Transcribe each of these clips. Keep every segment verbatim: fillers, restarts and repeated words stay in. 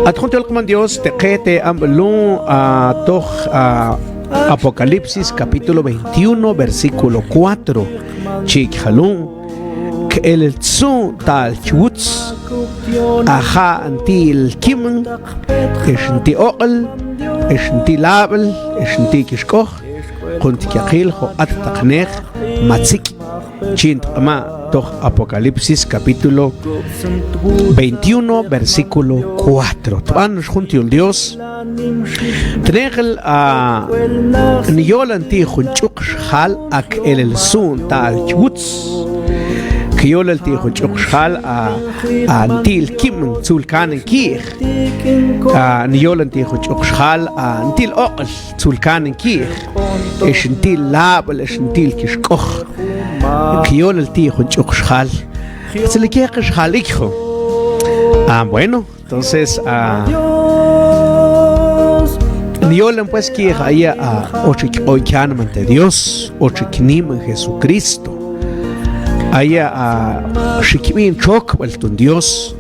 At jun ti ol qMan Dios, te qe te amb'lun, a, toj, a, Apocalipsis capítulo veintiuno, versículo cuatro. Chikxa lun: K'elel tsuun tal kwuts, a ja' nti'il kimen, ex nti' oq'el, ex nti' lab'el, ex nti' kixk'oj, jun ti yaqil jo' attaqnej, ma tsik'. Chin tq'ma' toj Apocalipsis capítulo veintiuno, versículo cuatro. Tb'an jun ti ol Dios. Tnejel, a, nyolan ti' jun ch'uq xjal a k'elel suun tal kwuts. Kyolal ti' jun ch'uq xjal a, a, nti'il kimen tzul kanan ki'j. A, nyolan ti' jun ch'uq xjal a, nti'il oq'el tzul kanan ki'j, ex nti'il lab'el, ex nti'il kixk'oj. Kyolal ti' jun ch'uq xjal. Tzilike xjal ikjo. Ah, bueno, entonces, ah, nyolan pues ki'j aya, ah, ochik q'oy kyanman te Dios, ochik niman Jesucristo. Aya, ah, xikb'in chokb'al tun Dios.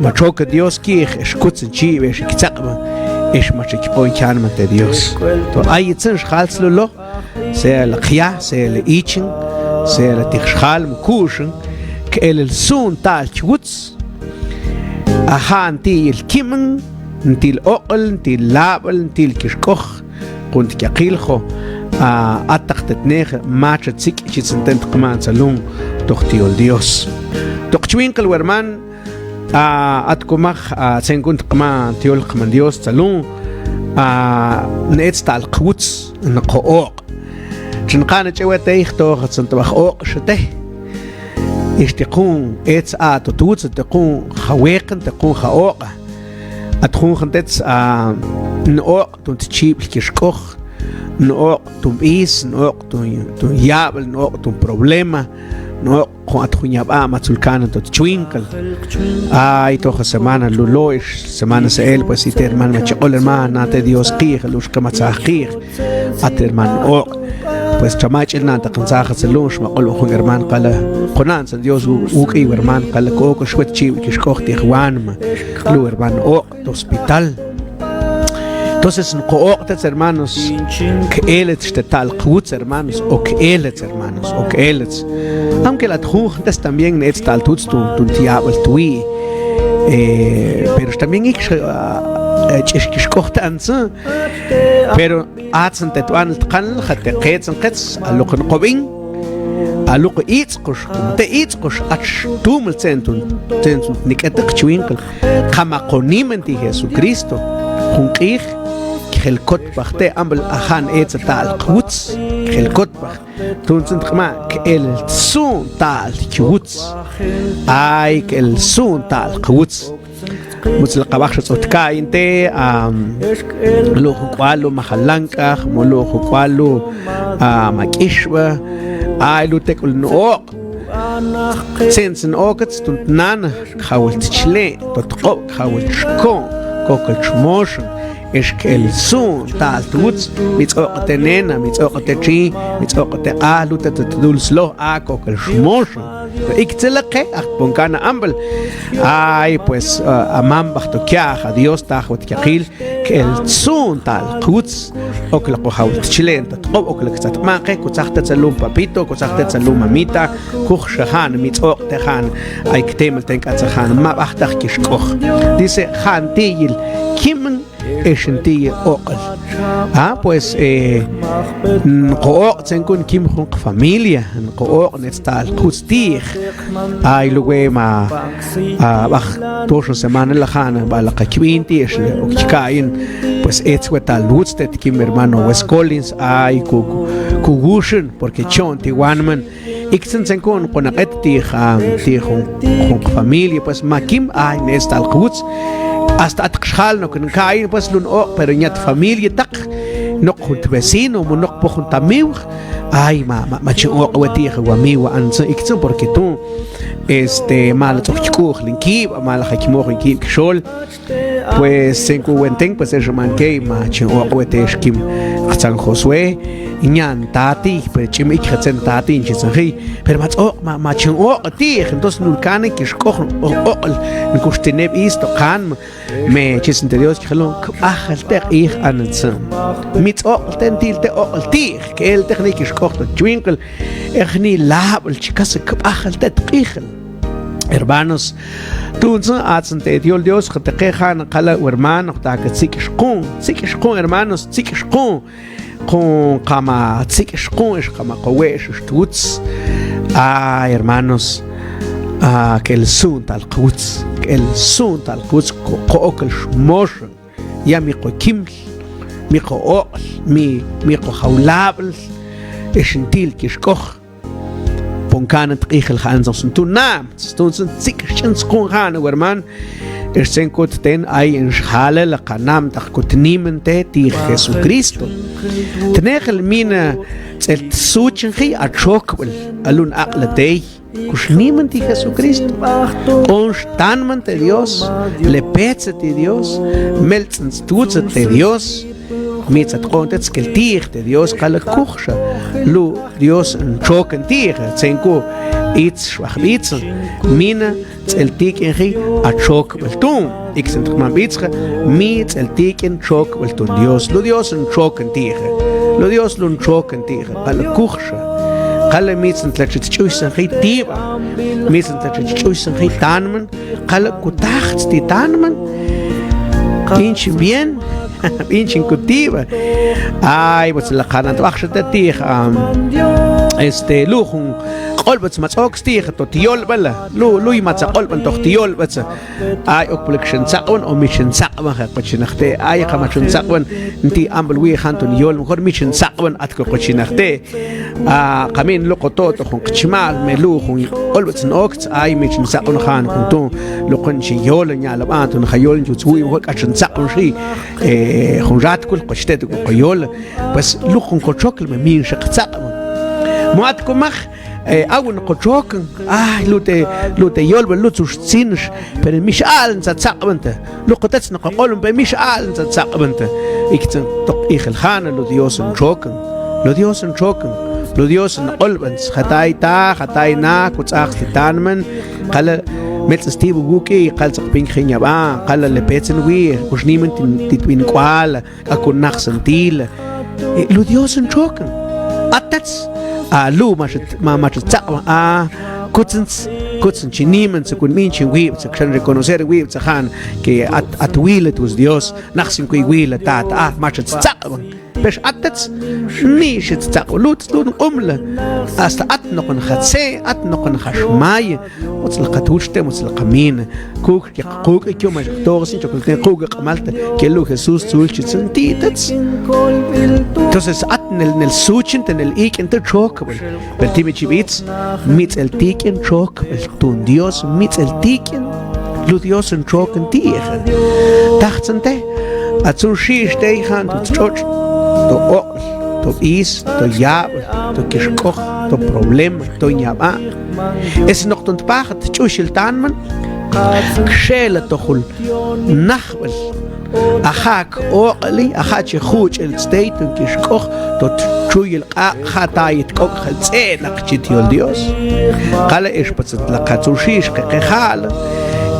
Ma chok Dios ki'j, ex kuts nchib'e, ex ik tzaq'b'an, ex ma chik q'oy kyanman te Dios. To ay itzan xjal tsluloj, sea la qya, sea la ichen, sea la tij xjal mu ku'xan, k'elel suun tal kwuts, a ja' nti'il kimen, nti'il oq'el, nti'il lab'el, nti'il kixk'oj, jun ti yaqil jo', a, attaq te tnej, macha tsik' chi tsen ten tq'ma' tsalun toj ti ol Dios. Toq chwinqel werman, a, at kumaj, a, tsen kun tq'ma' ti ol qMan Dios tsalun, a, nech'tal qwuts, nqo oq'. Chin qan ch'ewe tey jtoj tsen tb'aj oq' xete. Ix ti jun ech a to twuts, ti jun jaweqan, ti jun ja oq'. At jun jantets, a, noq' tun tchib'l kixk'oj, noq' tun b'is, noq' tun, tun yab'el, noq' tun problema, noq' jun at jun yab'a' ma tzul kanan to chwinqel. Ay, toja semana lulo, ix semana sa'el, pues, ite hermano ma chiq'ol hermana te Dios qiij, lux kamatzaj qiij. At hermano oq'. Pues, chama' ch'il nan taq ntzaj tsalun, xma q'olb'an jun hermano qala, qonan tsan Dios wuk'iy hermano qala, kok'ox wet chib'l kixk'oj ti jwanma. Lu hermano oq'. Hospital. Entonces, nqo oq' tets, hermanos, k'elets te tal qwuts, hermanos, o k'elets, hermanos, o k'elets. Aunque la tjun tets también nech'tal twuts tun, tun ti yab'el twi'. Eh, pero también ikx, ah, eh, ch'ix kixk'oj ta antsa. Pero atsan te tb'anel tqanel, ja' te qets nqets, a loq nqob'in. A loq itz'qux, te itz'qux, ach tumel tsen tun, tsen tun nik'eteq chwinqel. Kama qoniman ti Jesucristo. Jun q'ij, kjel kotb'aj te amb'il a ja' nech'tal qwuts, kjel kotb'aj. Tun tsen tq'ma' k'elel suun tal kwuts. Ay, k'elel suun tal qwuts. Mutz' la qab'aj xa tz'ut ka'iyn te, am, lu'ju k'ual lu' majal lank'aj, mu lu'ju k'ual lu', a, mak'ixb'a, ay lu' tek'ul noq'. Tsen tsen okets tun tnana, kjawal tchle', to tq'ob' kjawal txko', kokol txmoxon, ex k'elel suun tal twuts, mi tz'oq' te nena, mi tz'oq' te txi, mi tz'oq' te q'a, lu' te tdul sloj, a kokol txmoxon. Ik tselaqe, aj ponkana amb'il. Ay, pues, a, a mamb'aj to kya'aj a Dios, taj wet kyaqil, k'elel suun tal qwuts, ok la qojawil tchle'n ta tq'ob', ok la ktzat maqe, kutzaj te tsalum papito, kutzaj te tsalum mamita, kuj xa jan, mi tz'oq' te jan, ay ktemel ten k'atza jan, ma b'ajtaq kixk'oj. Dice, ja' nti'il kimen, ex nti'il oq'el. Ah, pues, eh, nqo oq' tsen kun kim jun qfamilia, nqo oq' nech'tal qwuts ti'j. Ay, luwe ma, a, b'aj toxon semana la jan, b'al la qakb'in ti' ex le, ok chka'iyn, pues, ech wet tal wuts te tkim hermano Wes Collins, ay, ku, ku, kuwuxun, porque chon ti wanman, Ik tsen tsen kun qonaq'et ti' ja, ti' jun, jun qfamilia, pues, ma kim, ay, nech'tal qwuts. Hasta at xjal nok nka'yin, pues, lun oq', pero ña tfamiliataq, noq jun tvecino, mu noq poj jun tamiw, ay, ma, ma, ma chin oq' we ti' ja wamiw, antsa, ik tsen, porque tu', este, ma la tz'ok kik'u'jlin kib', ma la ja' kimojon kib' kxol, Pues, tsen kun wenten, pues, ex herman key, ma chin oq' we te ex kim, San Josué, ñan tatiy, pero ch'im ikxel tsen tatiy, nchi tsangji. Pero ma ts'oq', ma, ma chin oq' ti'j, entonces nul kan kixk'oj, oq', oq'el, nkuxtine b'is to qanma. Me chi tsen te Dios k'ijilon, kb'ajel te q'ij antzan. Mi ts'oq' te ntil te oq'el ti'j, k'el te jni' kixk'oj to chwinqel, e jni' lab'el chi kas kb'ajel te q'ijel. Hermanos, tu'ntzan atzan te yol Dios, jataqe jan kala' hermano, ta ka tsik'ix qun, tsik'ix qun hermanos, tsik'ix qun. Qun kama tsik'ix qun, ix kama kowe'x ix twutz. Ay, hermanos, a, k'el su'un tal qwutz, k'el su'un tal qwutz, ko, ko okel xmox, ya mi ko kiml, mi ko oq'l, mi, mi ko jawlab'l, ix ntil kixk'oj. Pon kan tq'ijel jan txon tu' nam, txon txon tsik'ix ch'en txon jan, herman. Ix txen kut ten ay nxjalel, a, kanam ta kut nimen te ti Jesucristo. Tnejel min, a, tz'el tsuchenji a txokb'el, a lun aq'letey. Kux nimen ti Jesucristo. Q'onx tanmen te Dios, lepetse ti Dios, meltz'en twutze te Dios. Mitza tq'oon te tskel ti'j te Dios, kala kujxa lu Dios nxoken ti'j, txen ku its xwaj b'itz, mina tz'el tik'inji a txokb'el tun, ik txen tq'man b'itzxa, mi tz'el tik'in txokb'el tun Dios, lu Dios nxoken ti'j, lu Dios lu nxoken ti'j, kala kujxa, kala mitza tla txutx ch'uxsenji tib'a, mitza tla txutx ch'uxsenji tanmen, kala kutajtz ti tanmen, b'inchin bien, b'inchin kut tib'a. Ay, b'utzil la qan, ant b'ajxa te ti'j, am, este, lu jun q'olb'etz ma ts'oks ti'j to ti yolb'al, lu, luy matza q'olb'an toj ti yolb'etz. Ay, ok puluk xan tzaq'wan o mi xan tzaq'wan, ja' k'u chinaq te', ay, ja' ma xan tzaq'wan, nti amb'il wi' jan ton yol, mejor mi xan tzaq'wan, at k'u chinaq te'. A, kamin luqu to' to jun qchmal, me lu'u jun q'olb'etz noktz, ay, mi chin tzaq'on jan jun tu', luqu chin yol, nyalab'an ton ja' yol, nchutz wu'y, mejor k'ax chin tzaq'on xi, e, jun ratkul, qoch te' to k'u yol. Pues, luqu jun kotxokl, me min xi qtzaq'on. Mo at k'u maj, e, awen kotxokon, ay, lu te, lu te yolb'al, lu txutx tsinx, pero mi x'a'len tza tzaq'b'an te. Luqu tet noq q'olb'an, pero mi x'a'len tza tzaq'b'an te. Ik txen tok q'ijil jana, lu Dios nxoken. Lu Dios nxoken. Lu Dios nq'olb'an. Jatay ta, jatay na, kutz'aj ti tanmen. Kala meltz'es tib'a wuk'i, kala tzaqpinkji nyab'a, kala lepetz nwi, kux nimen ti, ti tb'in k'ual, k'akun naj sentil. E, lu Dios nxoken. Atet. A, lu, ma xi, ma, ma xi tzaq'b'an. A, kutzin, kutzin chi nimen, txukun min chin wib'tz, xan reconocer wib'tz, jan, ke at, at wilat wutx Dios, naj sin k'u wilat, tat, a, ma xi tzaq'b'an. Pex atet, mi xi tzaq'b'an, lu, lu nq'umla. Hasta at noqon ja tse, at noqon ja xmay. Motz la qatwuch te, motz la qamin. Kuk' ya quk' ikyo ma xi qtoq sin chokol ten kuk' q'amal te. Ke lu Jesús tzul chi txen ti' tet. Entonces, at nel, nel suchin te nel ik'in te txokb'el. Pero ti mi chi b'itz, mi tz'el tik'in txokb'el tun Dios, mi tz'el tik'in. Lu Dios nxoken ti'j. Tajtzen te. Atzun xi ix te jan tu tx'otx'. To oq'. To b'is, to yab'el, to kixk'oj, to problema, to nyab'a. Es noq ton tpajat ch'uxil tanmen, kxela tojol najb'el. A ja' koq'li, a ja' chi juch'el tey ton kixk'oj, to chuyel q'aq', ja' tayet k'ok'jal tz'e'naq chi ti yol Dios. Kale ex patzet la qatzuxix qe qejal,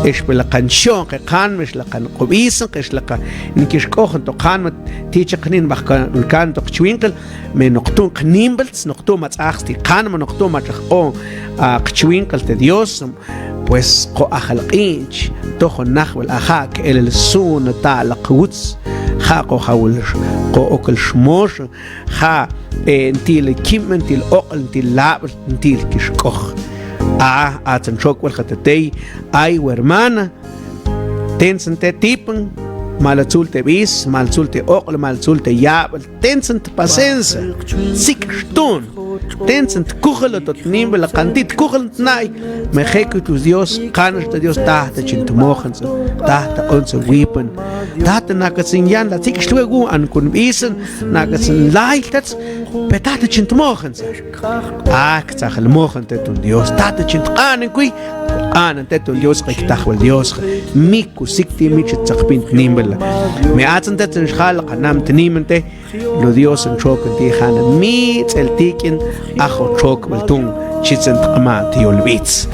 ex pe la qanxon qe qanmex la qanq'ub'isnqex la qa nkixk'ojan to qanma ti' cheq nin b'aj kan to qchwinqel, me noq tu' qnimb'eltz, noq tu' ma tz'ajtz ti' qanma, noq tu' mach'a q'o, a, qchwinqel te Dios, pues qo ajal q'inch, tojon najb'el a ja' k'elel su'un ta' la qwutz, ja' qo jawil, qo okol xmox, ja', e, ntil kimb'e, ntil oq'el, ntil lab'el, ntil kixk'oj. A, atzan xokb'el jatetey, ay, wi hermana, tentzen te tipen, mal tzul te b'is, mal tzul te oq'el, mal tzul te yab'el, tentzen tpasensa, tsik'ix tu'n, tentzen tkujel to tnimb'el la qan ti' tkujel tna'y, me je' kut Dios, qanxa te Dios, tajta chin tmojen tza, tajta q'ontza wipen, tajta nakatzen yan la tsik'ix twe' wu'un an kun b'isen, nakatzen layl tet, pe tajta chin tmojen tza. A, ktzajel mojen te tun Dios, tajta chin tq'anen kwi, q'anen te tun Dios, q'ik tajb'el Dios, mi kusik ti' mi chi tzaqpin tnimb'el la. Me atzan tet nxjal la qanam tnimen te, Lu Dios, txokon ti' janiw mitx'el tik'in, ajo txokbel tun, xhi tsen tq'amaq ti' yul wits.